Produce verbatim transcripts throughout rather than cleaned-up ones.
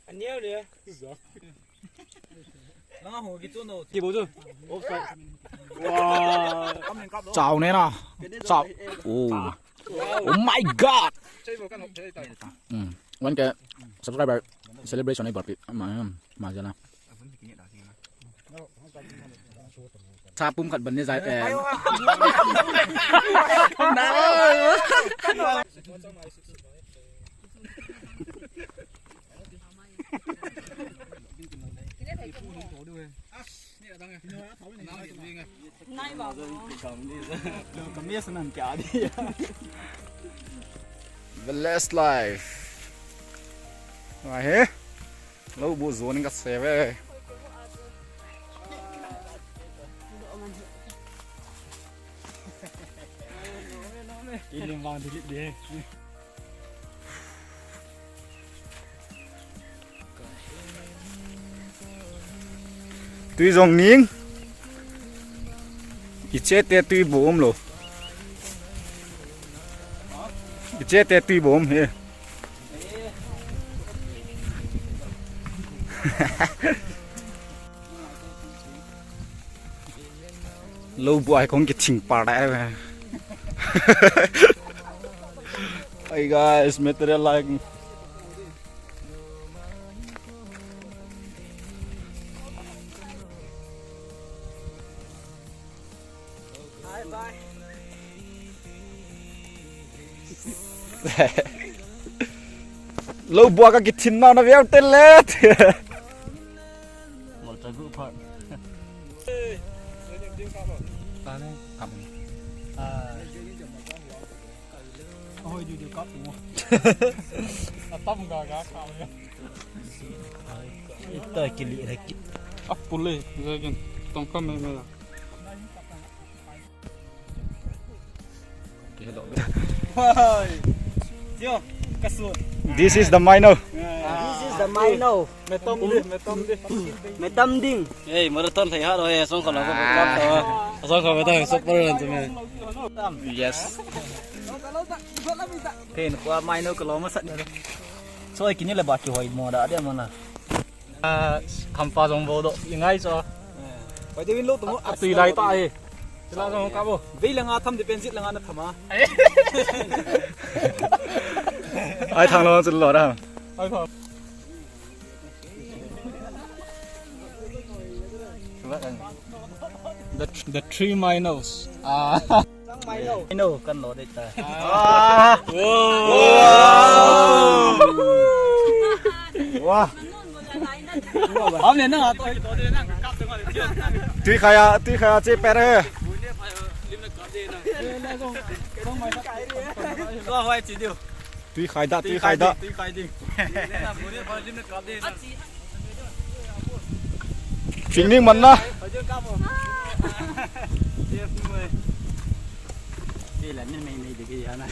Aniu le. Ki bo chu. Wow. Chao ne na. Chao. Oh. Oh my God. Hmm. One K subscriber celebration ai party. Ma, ma jana. Sa pum khat ban ni jai, eh. The last life. Ahi. Lou bu zoning ka seve. Ilim vang dilit de. Tui jong ning. Iche te tui bu um lou. Iche te tui bu um he. Lou bu ai kong ki thing par da. Hey guys, material like. Lou bu a ka kithin na na viau te let. Mol ta gu pha. Ta ne kam. Ah. Oi, du du kap mo. Atam ga ga ka. Ita kili ra ki. Apule, jagin. Tong kam me me. This is the Maino. This is the Maino. Metam ding, metam ding. Metam ding. Hey, marathon thei ha ro, hey, song kalo ko kap to. Song kalo to, super run to me. Yes. Ken ko Maino ko lo ma sat. So kini le ba ki hoi mo da dia mana. Ah, khampa jong bo do, i ngai cho. Pai de win lo to mo. A tui lai ta e. Sila jong ka bo. Vei langa tham de pen jit langa na thama. Ai thang lo chu lo da. Ai thang. The, the three minors. Ah. Maino kan lo dei ta. Ah. Wow. Wow. Am ne na to. Tui khaya, tui khaya che per he. Ko hoi chi diu. Tui khai da, tui khai da. Tui khai ding. Training man na.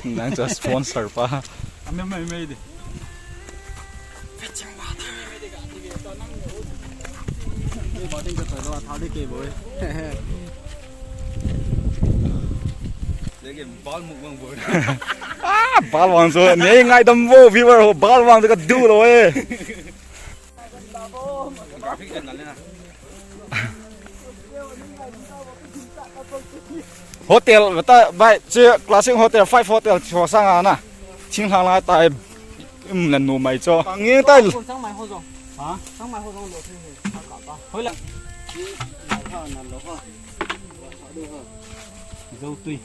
Nang chu sponsor pa. Ah, bal vang chu, nei ngaidam vo, viewer ho, bal vang chu ka du lou e. Hotel, beta, bai, che, Classic Hotel, Five Hotel, chu sanga na. Thinglhang la tai, um, la nu mai cho. Pang nge tai. Sang mai ho jong. Ha? Sang mai ho jong lo. Hoi la. Zotui.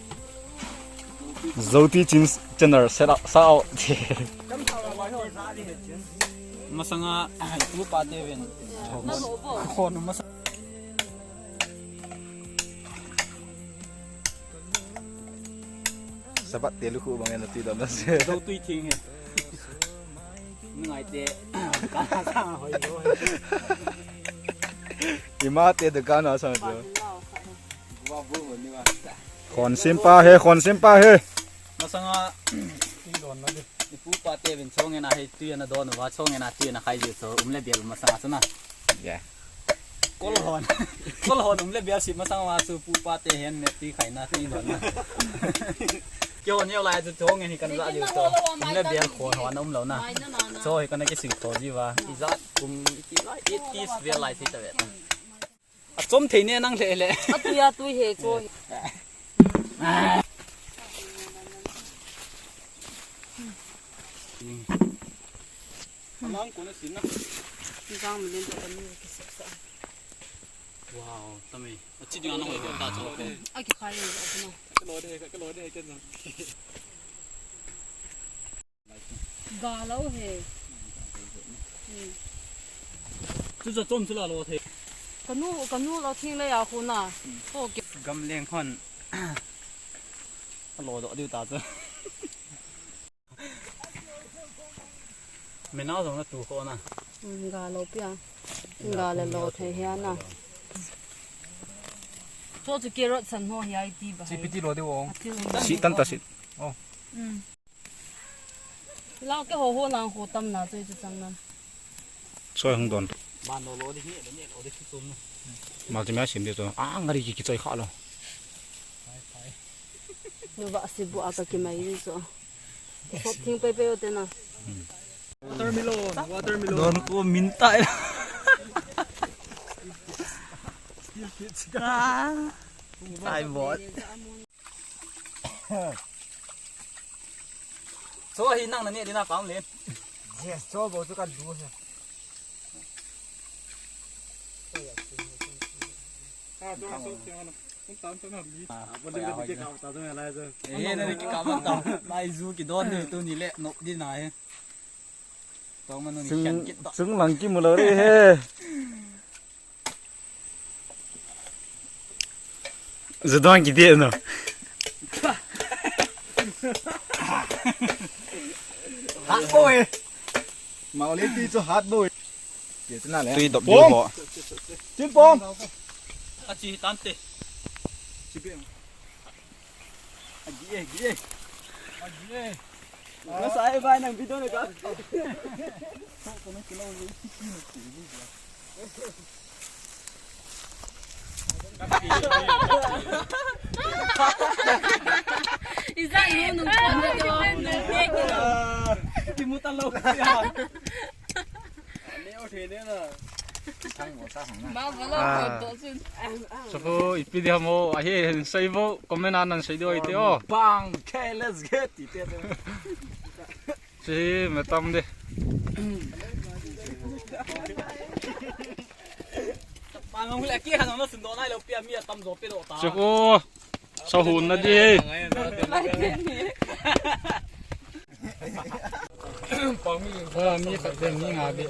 Zoti Chin channel set up sao. Masanga tu pa te ven. Khon masanga. Sabat te lu khu bang en ti dam na se. Zotui thing he. Ngai te. Ka sa hoi lo. Ima te de ka na sa jo. Khon sim pa he, khon sim pa he. Masanga. Ipu pa te vin chong ena he tu ena don va chong ena tu ena khai je so um le bel masanga sana. Yeah. Kol hon. Kol hon um le bel si masanga va su pu pa te hen me ti khai na ti don na. Kyo neo lai chu chong ena kan za je so. Um le bel khon hon um lo na. Choi, kana kising to ji va. Ijat kum iti lai, eighties vel lai thei ta ve. Achom thei ne nang le le. Atui, atui he cho. Alang ko na sin na. Jang mi len to kan ni ki sep sa. Wow, tami. Achi dinga na hoi ko ta cho. Aki khai ni ko na. Ka lo de, ka lo de, ka jang. Ga lo he. Hmm. Chu chu chom chu la lo the. Kanu, kanu lo thing le ya khu na. Ko ke. Gamleng hon. Lo do diu ta chu. Menau jong na tu ko na. Hmm, ga lo pia. Ga le lo the he na. Cho chu carrot san ho hi ai ti ba. Chi piti lo de wo. Si tan ta si. Oh. Hmm. Lang ke ho ho lang ho tam na choi chu chang na. Choi hung don. Ban lo lo di ni, ni lo di chu chum na. Mal ti ma sim di to. A ngari ki ki choi kha lo. Nu ba si bu a ka ki mai di cho. Sop thing pe pe o te na. Watermelon, watermelon. Don ko min tai. Still kids. Ah. Tai bot. Cho hi nang na ne dina kam le. Yes, cho bo chu ka du he. Ah, cho so che na. Kum tam tam na li. Ah, bo le ke ka ta to la zo. Eh, na ki ka ta. Lai zu ki don ni tu ni le no dina he. Tong ma nu ni khen kit ta. Chung lang ki mu lo re he. Zedong ki de no. Hot boy. Mau le ti chu hot boy. Ye tena le. Tui dop diu ho. Chin pom. A chi tante. Chi pe. Agi e, agi e. Agi e. Nasa e bai nang video na ka. Iza nu nung pom na jo. Kimu ta lo ya. Ani o the ne na. Thang mo sa hang na. Ma valo ko to sun. Soko ipi di hamo ahi sei bo comment anan sei do ite o. Bang, okay, let's get it. Si metam de. Bang mo le ki han na sun do nai lo pia mi atam zo pe do ta. Soko. Sahun na di. Ba mi khat de mi nga de.